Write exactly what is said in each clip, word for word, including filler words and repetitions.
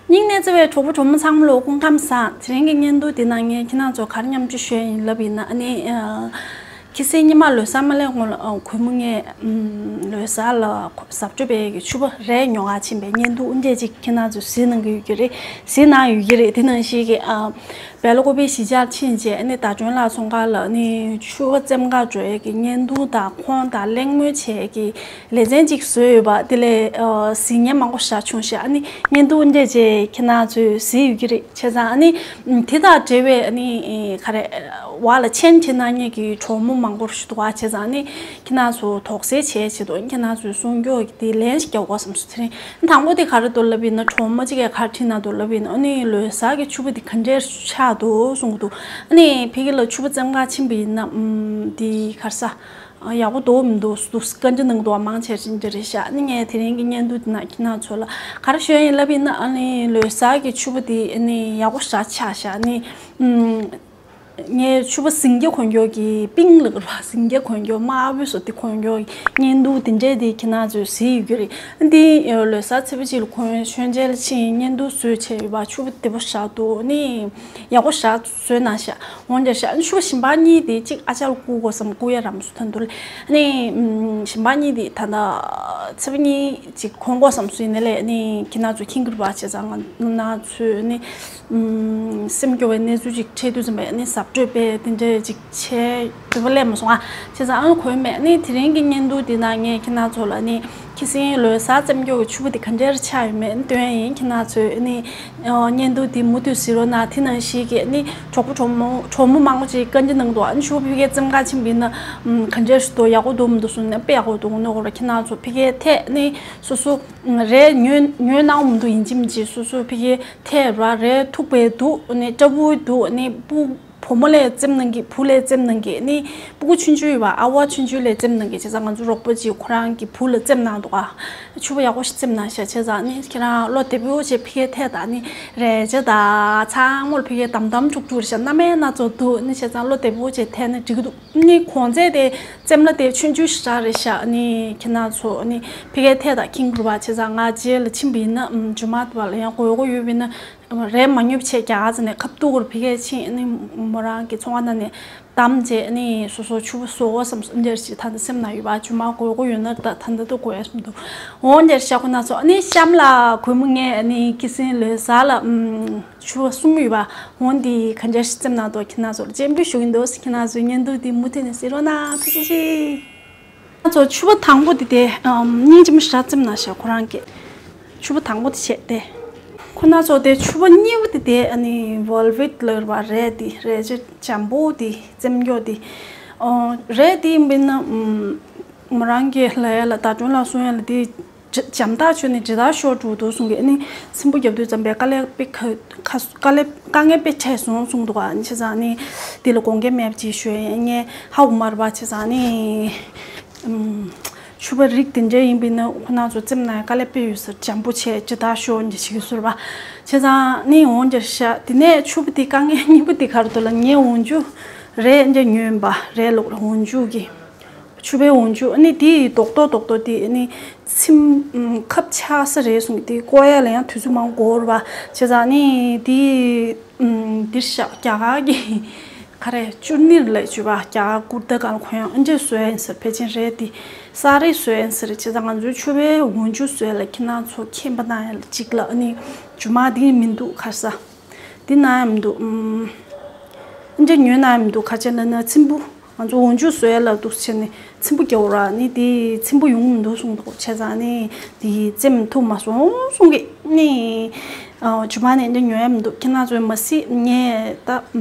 སྙིང་ནས་བརྩེ་བའི་གྲོགས་པོ་གྲོགས་མོ་ཚང་མ་ལ་སྐུ་ཁམས་བཟང་། དེ་རིང་གི་བརྙན་ཐུང་འདི་ནང་ངས་ཁྱེད་རང་ཚོ་ག་རེ་མཉམ་སྤྱོད་ཞུ་ཡ་ཡིན་ལབ་ཡིན་ན། ཨ་ནི་ཨ། ཁྱི་སེང་ཉི་མ་ལོ་གསར་མ་སླེབས་སྔོན་ལ་ཨ། གུས་མོ་ངས་ཨམ། ལོ་གསར་ལ་གཟབ་སྤྲོས་པའི་གི་ཕྱུ་པ་རས་ཉོ་ག་ཕྱིན་པའི་བརྙན་ཐུང་འདི་འདྲ་ཅིག་ཁྱེད་རང་ཚོས་གཟིགས་གནང་གི་ཡོད་ཀྱི་རེད། གཟིགས་གནང་ཡོད་ཀྱི་རེད། དེ་ནང་བཞིན་གི་ཨ། སྦེལ་ཀོབ་གཞིས་ཆགས་ཕྱིན་རྗེས་ཨ་ནི་ཟླ་སྒྲོན་ལགས་ཚོང་ཁང་ལ་ཨ་ནི་ཕྱུ་པ་བཙེམ་ག་འགྲོ་ཡས་ཀྱི་བརྙན་ཐུང་དང་ཁོང་དང་གླེང་མོལ་བྱས་ཀྱི་ལེ་ཚན་ཅིག་བཟོས་ཡོད་པ། དེ་ལས་ཨ། གཟིགས་མཁན་མང་པོ་ཞེ་དྲག་བྱུང་ཤག་ཨ་ནི་བརྙན་ཐུང་འདི་འདྲ་ཅིག་ཁྱེད་རང་ཚོས་གཟིགས་ཡོད་ཀྱི་རེད། བྱས་ཙང་ཨ་ནི་དེ་དང་འབྲེལ་བའི་ཨ་ནི་ག་རེ་བ་ལ་མཆན་བྲིས་གནང་མཁན་གྱི་གྲོགས་མོ་མང་པོ་ཞིག་འདུག་པ། བྱས་ཙང་ཨ་ནི་ཁྱེད་རང་ཚོ་དོགས་སེལ་བྱེད་ཆེད་དུ་ཁྱེད་རང་ཚོས་གསུང་སྐྱོར་གྱི་དེ་ལན་ཞིག་རྒྱག་དགོས་བསམ་སོང་། དེ་རིང་དང་པོ་དེ་ག་རེ་འདུག་ལབ་ཡིན་ན། གྲོགས་མོ་གཅིག་གིས་ག་རེ་བྲིས་གནང་འདུག་ལབ་ཡིན་ན། ཨ་ནི་ལོ་གསར་གྱི་ཕྱུ་པ་དེ་ག་འདྲས་ཆགས་འདུག་གསུང་གི་འདུག་ཨ་ནི་ཕ་གི་ལ་ཕྱུ་པ་བཙེམ་ག་ཕྱིན་པ་ཡིན་ན་ཨམ། དེ་ག་རེ་ཟ། ཡག་པོ་འདུག་མི་འདུག་འདུག་བཀའ་འདྲི་གནང་འདུག་མང་ཆེ་ཅིག་འདི་རེད་ཤག་ཨ་ནི་ངས་དེ་རིང་གི་བརྙན་ཐུང་འདི་ནང་ཁྱེད་རང་ཚོ་ལ་ག་རེ་ཞུ་ཡ་ཡིན་ལབ་ཡིན་ན། ཨ་ནི་ལོ་གསར་གྱི་ཕྱུ་པ་དེ་ཨ་ནི་ཡག་པོ་ཞེ་དྲག་ཆགས་ཤག་ཨ་ནི་ཨམ། ངས་ཕྱུ་པ་ཟིང་སྐྱ་གོན་སྐྱོག་གི་པིང་ལ་ར་ཟིང་སྐྱ་གོན་སྐྱོག་དམར་པོ་བཟོ་དེ་གོན་སྐྱོག་བརྙན་ཐུང་དེ་འདྲས་དེ་ཁྱེད་རང་ཚོས་གཟིགས་ཡོད་ཀྱི་རེད། འདི་ལོ་གསར་ཚེས་པ་གཅིག་ལ་གོན་མཆོད་མཇལ་ཕྱིན་བརྙན་ཐུང་བཟོས་བྱས་ཡོད་པ། ཕྱུ་པ་བདེ་པོ་ཞེ་དྲག་འདུག་ནི་ཡག་པོ་ཞེ་དྲག་བཟོས་གནང་ཤག་འོན་ཀྱང་ཤག་ཕྱུ་པ་གཞན་པ་གཉིས་དེ་གཅིག་ཨ་ཅག་ལ་བསྐུར་དགོས་བསམ། བསྐུར་ཡ་རག་མ་སོང་། ད་དུང་ནི་གཞན་པ་གཉིས་དེ་ད་ལྟ་ཚེས་པ་གཉིས་གཅིག་གོན་དགོས་བསམ་སོང་། ཡིན་ནའི་ལས་ནི་ཁྱེད་རང་ཚོ་མཁྱེན་གྱི་རེད་པ། བྱས་ཙང་ང་རང་ཚོས་ནི་ཨུམ། སེམས་སྐྱོ་བའི་གནས་ཚུལ་ཅིག་འཕྲད་དུས་ཙམ་པ་ནི་གཟབ་སྤྲོས་དཔེ་དེ་འདྲས་ཅིག་བྱས་འདོད་པ་སླེབས་མ་སོང་ཨ། བྱས་ཙང་ཨང་གོན་མེད། ནི་དེ་རིང་གི་བརྙན་ཐུང་འདི་ནང་ངས་ཁྱེད་རང་ཚོ་ལ་ནི་ཁྱི་སེང་ལོ་གསར་བཙེམ་སྐྱོག་གི་ཕྱུ་པ་དེ་ག་འདྲས་ཆགས་ཡོད་མེད་སྟོན་ཡིན། ཁྱེད་རང་ཚོས་ནི་བརྙན་ཐུང་འདི་མུ་མཐུད་གཟིགས་རོགས་གནང་། དེ་ནང་བཞིན་གྱི་ནི་གྲོགས་པོ་གྲོགས་མོ་གྲོགས་མོ་མང་པོ་ཅིག་བཀའ་འདྲི་གནང་འདུག་ཨ་ནི་ཕྱུ་པ་ཕ་གིར་བཙེམ་ག་ཕྱིན་པ་ཡིན་ན་ག་འདྲས་འདུག་ཡག་པོ་འདུག་མི་འདུག་གསུངས་ནས། དཔེ་ཡག་པོ་འདུག་ནོ་གོ་ར། ཁྱེད་རང་ཚོ་ཕ་གིའི་ཐད་ནི་སོ་སོ་རས་ཉོས་ཉོས་གནང་མི་འདུག་ཡིན་གཅིག་མིན་གཅིག་སོ་སོ་ཕ་གིའི་ཐད་ར་རས་མཐུག་པའི་འདུག་ནི་སྐྲ་སྦུག་འདུག་ནི་སྤུ་བུ་མོ་ལས་བཙེམ་གནང་གི། བུ་ལས་བཙེམ་གནང་གི། ནི་སྤུ་གུ་ཆུང་ཆུང་ཡོད་པ། ཨ་བ་ཆུང་ཆུང་ལས་བཙེམ་གནང་གི། བྱས་ཙང་ང་ཚོ་རོགས་པ་ཅིག་ཁོ་རང་གི་བུ་ལ་བཙེམ་གནང་འདུག་ཨ། ཕྱུ་པ་ཡག་པོ་ཞིག་བཙེམ་གནང་ཤག་བྱས་ཙང་ནི་ཁྱེད་རང་བློ་བདེ་པོ་བྱས་ཕ་གིའི་ཐད་དང་ནི་རས་ཆ་དང་ཚང་མ་ལ་ཕ་གིར་དམ་དམ་འཁྲུག་འཁྲུག་རེད་ཤག་སྣ་མིན་སྣ་ཚོགས་འདུག་ནི་བྱས་ཙང་བློ་བདེ་པོ་བྱས་ཐད་ན་འགྲིག་གི་འདུག་ནི་གོང་ཚད་དེ་བཙེམ་ལ་དེ་ཆུང་ཆུང་ཞིག་རེད་ཤག་ནི་ཁྱེད་རང་ཚོ་ནི་ཕ་གིའི་ཐད་དང་མཁྱེན་གྱི་རེད་པ། བྱས་ཙང་ང་རྗེས་ལ་ཕྱིན་པ་ཡིན་ན་ཨམ། རྗེས་མ་དེ་བ་ལ་ཡང་དགོས་མཁོ་ཡོད་པ་ཡིན་ན་རས་མ་ཉོས་བྱས་རྒྱ་གར་ཚོ་ནས་ཁ་ཐུག་གུར་ཕ་གིར་ཕྱིན་ནི་མོ་རང་གི་ཚོང་ཁང་ནང་ནས་བདམས་བྱས་ནི་སོ་སོ་ཕྱུ་པ་བཟོ་དགོས་བསམ་སོང་། འདིར་ཅིག་ད་ལྟ་སེམས་ནང་ཡོད་པ། རྗེས་མ་དགོས་མཁོ་ཡོད་ན་ད་ད་ལྟ་ད་དགོས་ཡ་སོང་འདུག་འོ་འདིར་ཤག་ཁོ་ན་ཚོ་ནི་གཤམ་ལ་གུས་མོ་ངས་ནི་ཁྱི་སེང་ལོ་གསར་ལ་ཨམ། ཕྱུ་པ་གསུམ་ཡོད་པ། འོ་འདི་ག་འདྲ་ཞིག་བཙེམ་གནང་འདུག་ཁྱེད་རང་ཚོ་ལ་སྤྱན་འབུལ་ཞུ་གི་འདུག་ཁྱེད་རང་ཚོའི་བརྙན་ཐུང་འདི་མུ་མཐུད་ནས་གཟིགས་རོགས་གནང་། ཐུགས་རྗེ་ཆེ། ཁྱེད་རང་ཚོ་ཕྱུ་པ་དང་པོ་འདི་དེ་ཨམ། སྙིང་རྗེ་མོ་ཞེ་དྲག་བཙེམ་གནང་ཤག་ཁོ་རང་གིས་ཕྱུ་པ་དང་པོ་དེ་བྱས་ཏེ། ཁོ་ན་ཚོ་དེ་ཕྱུ་པ་གཉིས་པ་དེ་དེ་ཨ་ནི་ཝོལ་ཝེཊ་ལབ་པ་རས་དེ་རས་ཆ་འཇམ་པོ་དེ་བཙེམ་སྐྱོག་དེ། ཨོ། རས་དེ་ཡིན་པ་ཡིན་ན་ཨམ། མོ་རང་གི་ལབ་ཡ་ལ་ཟླ་སྒྲོན་ལགས་གསུང་ཡ་ལ་དེ་འཇམ་ཐག་ཆོད་ནས་ཇེ་ཐག་ཤོར་འགྲོ་འདུག་གསུང་གི། ཨ་ནི་ཚེམ་བུ་རྒྱབ་དུས་ཙམ་པའི་དཀའ་ལས་དཔེ་ཁ་ཁ་དཀའ་ལས་དཀའ་ངལ་དཔེ་འཕྲད་སོང་གསུང་འདུག་ཨ་ནི་བྱས་ཙང་ཨ་ནི་དེ་ལ་དགོངས་འགལ་མེད་པ་ཅིག་ཞུ་ཡ་ཡིན། ངས་ཧ་གོ་མ་རེད་པ། བྱས་ཙང་ཨ་ནི་ཨམ། ཕྱུ་པ་རིགས་དེ་འདྲ་ཡིན་པ་ཡིན་ན་ཁོ་ན་ཚོ་བཙེམ་ན་ཡང་དཀའ་ལས་དཔེ་ཡོད་ས་རེད། འཇམ་པོ་བྱས་ཇེ་ཐག་ཤོར་འདི་བྱེད་ཀྱི་ཟུར་པ། བྱས་ཙང་ཨ་ནི་འོ་འདིར་ཤག་དེ་ནས་ཕྱུ་པ་དེ་དཀའ་ངལ་གཉིས་པ་དེ་ག་རེ་འདུག་ལབ་ན། ངས་འོག་འཇུག་རས་འདི་ཉོས་ཡིན་པ། རས་ལོག་ལ་འོག་འཇུག་གི་ཕྱུ་པའི་འོག་འཇུག་ཨ་ནི་དེའི་རྡོག་རྡོག་རྡོག་རྡོག་དེ་ཨ་ནི་ཚེམ་ཨམ། ཁབ་ཆགས་ས་རེད་གསུངས། དེ་བཀོག་ཡ་ལ་ཡང་དུས་ཚོད་མང་པོ་འགོར་བ། བྱས་ཙང་ཨ་ནི་དེ་ཨམ། འདིར་བཞག་རྒྱ་གར་གྱི་ག་རེ་ཅུར་ནིར་ལབ་བྱས་པ། རྒྱ་གར་ཀུར་ཏ་གང་གོན་ཡང་ཨ་འདྲས་བཟོ་ཡ་ཡིན་ཟེར། ཕལ་ཆེར་རས་དེ་ས་རས་བཟོ་ཡ་ཡིན་ཟེར། བྱས་ཙང་ང་ཚོའི་ཕྱུ་པའི་འོག་འཇུག་བཟོ་ཡ་ལ་ཁྱེད་རང་ཚོ་མཁྱེན་པ་གནང་ཡ་ལ་གཅིག་ལ་ཨ་ནི་རྒྱུ་མ་དེ་མི་འདུག་ག་རེ་ཟ། འདི་གནང་ཡ་མི་འདུག་ཨམ། འདི་ཉོས་གནང་ཡ་མི་འདུག་ག་རེ་བྱས་ལབ་ན་ཚེམ་བུ། ང་ཚོ་འོག་འཇུག་བཟོ་ཡ་ལ་འདུག་བྱས་ནས་ཚེམ་བུ་རྒྱག་དགོས་ར། ནི་དེ་ཚེམ་བུ་ཡོང་མི་འདུག་གསུངས་འདུག་བྱས་ཙང་ནི་དེ་བཙེམ་ཐུབ་མ་སོང་གསུང་གི། ནི་ཨ། རྗེས་མ་ནས་འདི་ཉོ་ཡ་མི་འདུག་ཁྱེད་རང་ཚོས་མ་གཟིགས། ངས་ད་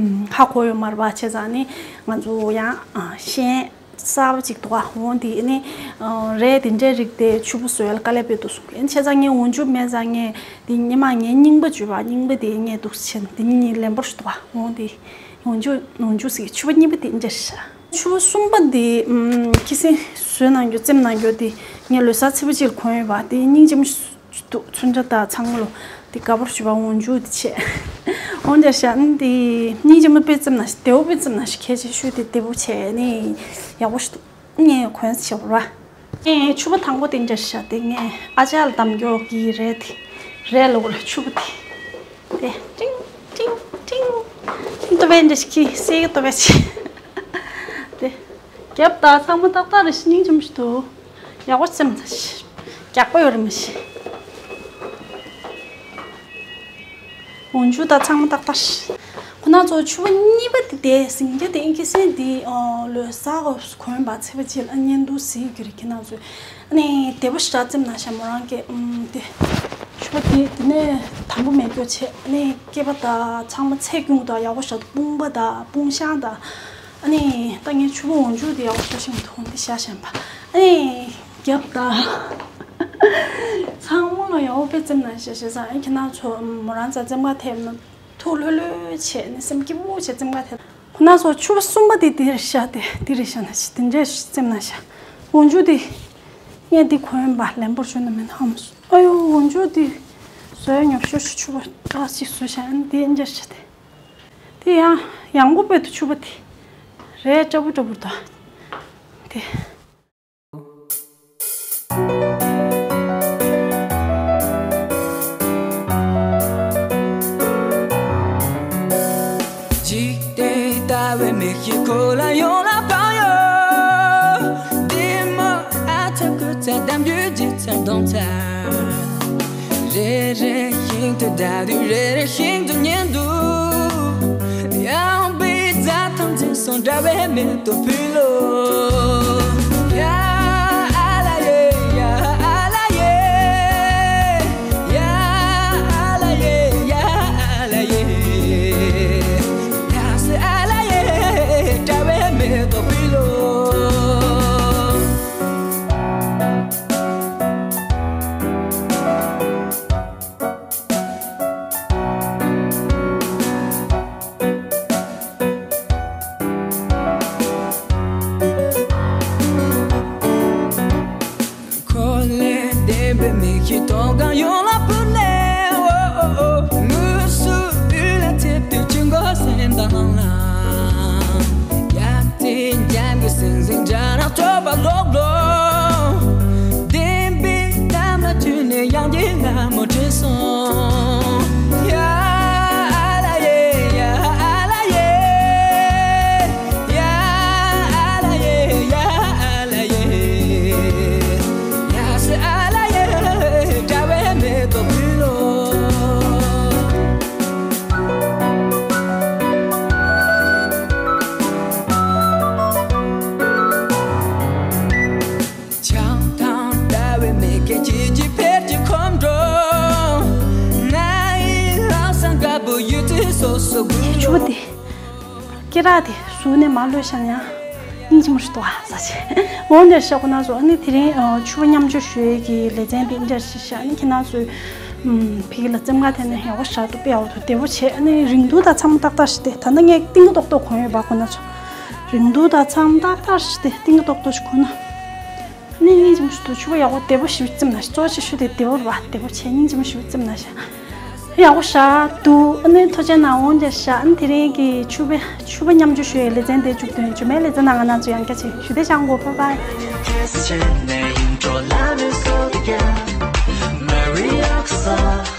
ཧ་གོ་ཡོད་མ་རེད་པ། བྱས་ཙང་ནི་ང་ཚོ་ཡང་ཨ། ཤེས་གསར་པ་ཅིག་འདུག་ག་འོ་འདི་ནི་ཨ། རས་དེ་འདྲའི་རིགས་དེ་ཕྱུ་པ་བཟོ་ཡ་ལ་དཀའ་ལས་དཔེ་འདུག་གསུང་གི། བྱས་ཙང་ངས་འོག་འཇུག་མེད་ཙང་ངས་འདི་སྔོན་མ་ངའི་རྙིང་པ་བརྗོད་པ། རྙིང་པ་དེ་ངས་འདུག་བྱས་ནས་དེ་གཉིས་ལེན་པར་ཞུ་འདུག་ག་འོ་འདི་འོག་འཇུག་འོག་འཇུག་ཟེར་གི། ཕྱུ་པ་གཉིས་པ་དེ་འདྲ་ཞིག་ཕྱུ་པ་གསུམ་པ་འདི་ཨམ། ཁྱི་སེང་བཟོས་གནང་རྒྱུ་བཙེམ་གནང་རྒྱུ་དེ་ངས་ལོ་གསར་ཚེས་པ་གཅིག་ལ་གོན་ཡོད་པ། དེ་སྙིང་རྗེ་མོ་འདུག་ཚོན་ཁྲ་དང་ཚང་མ་ལོ་དེ་དགའ་པོ་ཞུ་བ། འོག་འཇུག་དེ་བྱས། འོ་འདྲ་ཞིག་ཨ་ནི་དེ་སྙིང་རྗེ་མོ་དཔེ་བཙེམ་གནང་ཞིག་བདེ་པོ་དཔེ་བཙེམ་གནང་ཞིག་གལ་ཆེ་ཤོས་དེ་བདེ་པོ་བྱས་ནི་ཡག་པོ་ཞིག་འདུག་ངས་གོན་ས་བྱེད་པ་ར། ངས་ཕྱུ་པ་དང་པོ་དེ་འདྲ་ཞིག་དེ་ངས་ཨ་ཅག་ལ་བདམས་རྒྱུ་གི་རས་དེ་རས་ལོག་ལ་ཕྱུ་པ་དེ། དེ་ཀྲིང་ཀྲིང་ཀྲིང་ཏོ་བན་འདྲ་ཞིག་གིས་སེ་གི་ཏོ་བན་ཞིག་དེ་རྒྱབ་དང་ཚང་མ་ཏག་ཏག་རེད་ཤི་སྙིང་རྗེ་མོ་ཞིག་འདུག་ཡག་པོ་སེམས་ས་ཤི་རྒྱགས་པོ་ཡོད་རེད་མ་ཤི། འོན་ཆུ་དང་ཚང་མ་ཏག་ཏག་ཤི། ཁོ་ན་ཚོ་ཕྱུ་པ་གཉིས་པ་དེ་དེ་སིང་རྒྱ་དེ་ཨིན་ཁི་སེ་དེ་ལོས་ས་གོན་པ་ཚེ་བ་ཅིག་ལ་གཉེན་དུ་སི་གི་རེད་ཁི་ན་ཚོ། ཨ་ནི་དེ་པོ་ཞིག་རྩེམ་ན་ཤ་མོ་རང་གི་ཨམ་དེ་ཕྱུ་པ་དེ་དེ་ནས་དམ་པོ་མེད་རྒྱུ་བྱས། ཨ་ནི་སྐེད་པ་དང་ཚང་མ་ཚད་རྒྱུང་དང་ཡག་པོ་ཞིག་དཔུང་པ་དང་དཔུང་ཤང་དང་། ཨ་ནི་ད་ངའི་ཕྱུ་པ་འོན་ཆུ་དེ་ཡག་པོ་ཞིག་ཤིང་དོན་དེ་ཤ་ཤན་པ། ཨ་ནི་རྒྱབ་དང་ཚང་མ་ལ་ཡག་པོ་དཔེ་རྩེམ་ན་ཤ་ཤེས་ས། ཨ་ཁྱེད་རང་ཚོ་མོ་རང་ཚ་རྩེམ་ག་ཐེབས་ན་ཐུགས་ལྷོད་ལྷོད་བྱས་ནས་སེམས་སྐྱིད་པོ་བྱས་རྩེམ་ག་ཐེབས། ཁོ་ན་ཚོ་ཕྱུ་པ་གསུམ་པ་དེ་དེ་རེད་ཤ་དེ་དེ་རེད་ཤ་ན་ཤི་དེ་འདྲས་རྩེམ་ན་ཤ། འོན་ཆུ་དེ་ངས་འདི་གོན་པ་ལན་པོར་ཞུ་ན་མིན་ཧམ། ཨ་ཡོ་འོན་ཆུ་དེ་བཟོས་ཉོབ་ཤོར་ཤི་ཕྱུ་པ་ཏག་ཅིག་བཟོས་ཤ་ཨ་ནི་དེ་འདྲས་ཤ་དེ། དེ་ཡང་ཡང་པོ་པོད་དུ་ཕྱུ་པ་དེ་རེད་ཀྲ་བུ་ཀྲ་བུར་དོ། དེ། འཇིག་རྟེན་ལྟ་བའི་མིག་གིས་ཁོ་ལ་ཡོང་ལ་བང་ཡོད། འདི་མོ་ཨ་ཚ་ཁུ་ཚ་གཏམ་རྒྱུད་ཇི་ཚར་གདོང་ཚར། རེ་རེ་བཞིན་དུ་ད་དུས་རེ་རེ་བཞིན་དུ་ཉན་འདུག་ཡང་པའི་རྫ་ཐང་འཛིན་སོང་འདྲ་བའི་མེ་ཏོག་ཕུལ་ལོ། ཡ་ཨ་ལ་ཡེ་ཡ་ཨ་ལ་ཡེ། ཡ་ཨ་ལ་ཡེ་ཡ་ཨ་ལ་ཡེ། ཡ་སི་ཨ་ལ་ཡེ་འདྲ་བའི་མེ་ཏོག་ཕུལ་ལོ། ཁོ་ལས་ལྡན་པའི་མིག་གིས་མཐོང་གང་ཡོང་ལ་བུ་ལས། འོ་འོ་འོ། དངོས་སུ་དུས་ལ་ཐེབས་དུས་ཆུ་འགོ་སེམས་དང་ལ། ཡ་དེ་འཇམ་གྱི་སིང་སིང་འཇམ་ནག་སྤྱོད་པ་ལོག་ལོག་བདེན་པའི་གཏམ་ལ་དུས་ནས་ཡང་རྒྱལ་ལ་མོ་དྲན་སོང་། ཡ་ཨ་ལ་ཡེ་ཡ་ཨ་ལ་ཡེ། ཡ་ཨ་ལ་ཡེ་ཡ་ཨ་ལ་ཡེ། ཡ་སི་ཨ་ལ་ཡེ་འདྲ་བའི་མེ་ཏོག་ཕུལ་ལོ། བྱང་ཐང་ལྟ་བའི་མི་སྐད་ཀྱི་ཀྱི་ཕེར་གྱི་ཁོམ་འགྲོ། ང་ཡི་ལྷག་བསམ་དཀར་པོ་ཡུལ་དུས་སོ་སོ་དགུ་ཕྱུ་པ་དེ། སྐེ་རགས་དེ་ཟུག་ནས་མ་ལོས་ཤ་ཡང་སྙིང་རྗེ་མོ་ཞིག་འདུག་ཨ་ཟ་ཆེ། འོན་ཏེ་ཤ་ཁོ་ན་ཚོ་ཨ་ནི་དེ་རིང་ཕྱུ་པ་མཉམ་སྤྱོད་ཞུ་ཡས་ཀྱི་ལེ་ཚན་དེ་འདྲ་ཞིག་ཤ་ཨ་ནི་ཁྱེད་རང་ཚོས་ཕི་གི་ལ་རྩེམ་ག་ཐེ་ནས་ཡག་པོ་ཞག་ཏུ་དཔེ་ཡག་པོ་འདུག་བདེ་པོ་བྱས། ཨ་ནི་རིང་ཐུང་དང་ཚང་མ་ཏག་ཏག་ཞིག་སྟེ། ད་ནི་ངས་ཏིང་ཏོག་ཏོག་གོན་ཡོད་པ་ཁོ་ན་ཚོ། རིང་ཐུང་དང་ཚང་མ་ཏག་ཏག་ཞིག་སྟེ་ཏིང་ཏོག་ཏོག་ཞིག་གོན་ན། ནི་སྙིང་རྗེ་མོ་ཞིག་འདུག་ཕྱུ་པ་ཡག་པོ་བདེ་པོ་ཞིག་རྩེམ་ན་ཤ། གཙོ་ཆེ་ཤོས་དེ་བདེ་པོ་རེད་པ། བདེ་པོ་བྱས་སྙིང་རྗེ་མོ་ཞིག་རྩེམ་ན་ཤ། ཡག་པོ་ཞག་འདུག་ཨ་ནི་ཐུགས་རྗེ་གནང་འོང་། བདེ་ཤག་ཨ་ནི་དེ་རིང་གི་ཕྱུ་པ་ཕྱུ་པ་མཉམ་སྤྱོད་ཞུ་ཡའི་ལེ་ཚན་དེ་མཇུག་སྟོན། རྗེས་མའི་ལེ་ཚན་ནང་ང་རང་ཚོ་ཡང་བསྐྱར་མཇལ། ཞུ་བདེ་ཤག་འགོ་བྷའི་བྷའི། Maria Roxanne.